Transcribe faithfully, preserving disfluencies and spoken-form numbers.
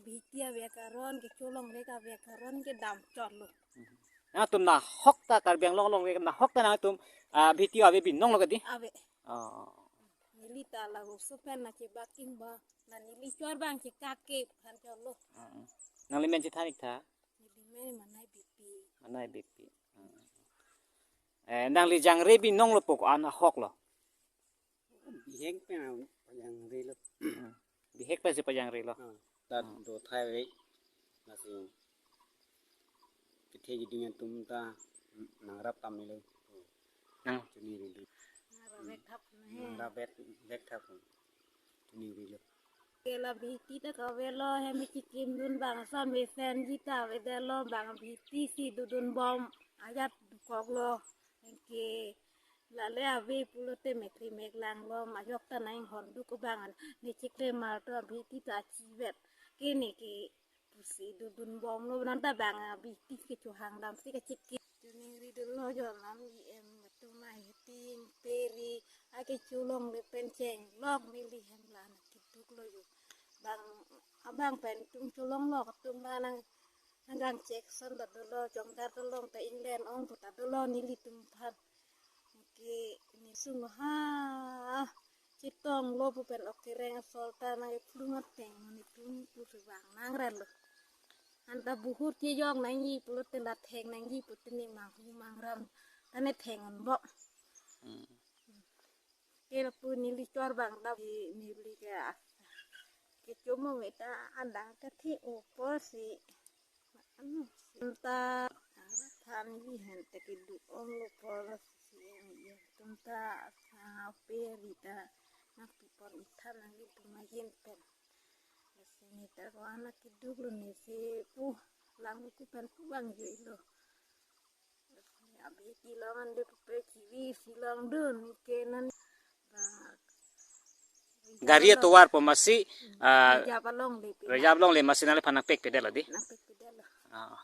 Bihekti ave akaron, kecho longle ave akaron ke dam chotlo. Nangtum nahok ta Karbi Anglong along ke nahok ta nangtum, ah, Bihekti ave binong lo kedi? Ave. Oh. Neli ta laso pen na chebaking ba, na neli chor abang chekak ke aphan chotlo. Mm. Nangli men chethan ik tha? Neli men Manai Bikpi. Manai Bikpi. Mm. Eh, nangli jangre binong lo pu ko-an ahok lo? Bihek pen pajangre lo. Mm. Bihek pensi pajangre lo. Ah, ta Mm. do thai ve. Lasi kethe keding atum ta nangrap tam lo. Nang. Chini ri do. Nangrap vek thap ne. Nangrap vek, vek thap. Chini ri lo. Ke la Bihekti ta kavelo, hem chikim dun bang ason mesenji ta avedetlo, bang Bihekti si dodun bom ajat dokoklo. Anke lale ave pulote mekri meklanglo, majok ta nang honduk abang an. Ne chikle mar to Bihekti ta achivet. Ke ne ke pusi dodun bomlo, nang ta bang Bihekti kecho hang damsi kachikit. Chini ri dunlo, jon nam i em atum ahiting peri, akecho longle pen chenglok neli hem la na keduk lo jo. Bang, abang pen tum cho longlok atum ba nang, nang gang chek son ta dolo, jongdar ta long ta England ong pu ta dolo nelitum aphan. Ke ne sung ha, chetonglo pu pen ok kereng asol ta nang ephlung ateng netum pu si bang nang ran lo. Anta buhur chejok nangji pulote la theng nangji pute ne manghu mangram ta ne theng unbom. Hmm. Ke lapu neli chor abang ta neli ke, kecho mo me ta andang kethe opo si. Anta than neli hen ta keduk onglo pu lasi em em atum ta sang ape ri ta nang pipon ithan nangli pu majen pen. Lasi ne ta ko anak keduk lo ne si pu lang ku pen pu bang jo ilo. Lasi Bihekti along ande pupe chivi si long dun ke nan ba Gari atovar pu masi, ah, reserve along le pe. Reserve along le masi nangliphan nangpek pedetlo di? Nangpek pedetlo. Ah,